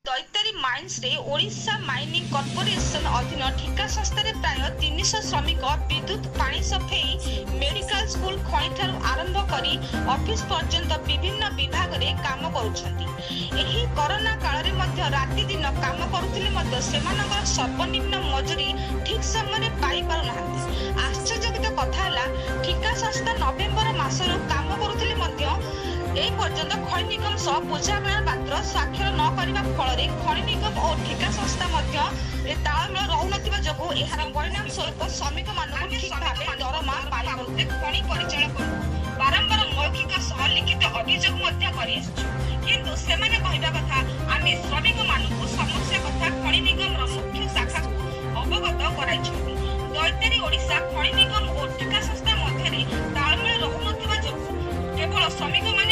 Daitari ମାଇନ୍ସରେ Odisha mining corporation ଅଧୀନ ଠିକା ସଂସ୍ଥାରେ ପ୍ରାୟ 300 ଶ୍ରମିକ ବିଦ୍ୟୁତ, ପାଣି ସଫେଇ, ମେଡିକାଲ, ସ୍କୁଲ, ଖଣିଠାରୁ ଆରମ୍ଭ କରି ଅଫିସ ପର୍ଯ୍ୟନ୍ତ ବିଭିନ୍ନ ବିଭାଗରେ କାମ କରୁଛନ୍ତି। ଏହି କରୋନା କାଳରେ ମଧ୍ୟ ରାତି ଦିନ କାମ କରୁଥିଲେ ମଧ୍ୟ ସେମାନଙ୍କର ସର୍ବନିମ୍ନ ମଜୁରୀ ଠିକ୍ ସମୟରେ ପାଇପାରୁନାହାନ୍ତି। ଆଶ୍ଚର୍ଯ୍ୟଜନକ କଥା ହେଲା, ଠିକା ସଂସ୍ଥା ନଭେମ୍ବର ମାସରୁ କାମ କରୁଥିଲେ ମଧ୍ୟ ଏ ପର୍ଯ୍ୟନ୍ତ ଖଣି ନିଗମ ସହ ବୁଝାମଣା ପତ୍ର ସ୍ୱାକ୍ଷର ନ କରିବା ଫଳରେ ଖଣି ନିଗମ ଓ ଠିକା ସଂସ୍ଥା ମଧ୍ୟ ତାଳମେଳ ରହୁନଥିବା ଯୋଗୁଁ ଏହାର ପରିଣାମ ସ୍ୱରୂପ ଶ୍ରମିକମାନଙ୍କୁ ଠିକ୍ ଭାବେ ଦରମା ପାଇପାରୁଥିଲେ। ଖଣି ପରିଚାଳକଙ୍କୁ ବାରମ୍ବାର ମୌଖିକ ସହ ଲିଖିତ ଅଭିଯୋଗ ମଧ୍ୟ କରିଆସୁଛୁ, କିନ୍ତୁ ସେମାନେ କହିବା କଥା ଆମେ ଶ୍ରମିକମାନଙ୍କୁ ସମସ୍ୟା କଥା ଖଣି ନିଗମର ମୁଖ୍ୟ ଶାଖାକୁ ଅବଗତ କରାଇଛନ୍ତି। ଦୈତାରୀ ଓଡ଼ିଶା ଖଣି ନିଗମ ଓ ଠିକା ସଂସ୍ଥା ମଧ୍ୟରେ ତାଳମେଳ ରହୁନଥିବା ଯୋଗୁଁ କେବଳ ଶ୍ରମିକମାନେ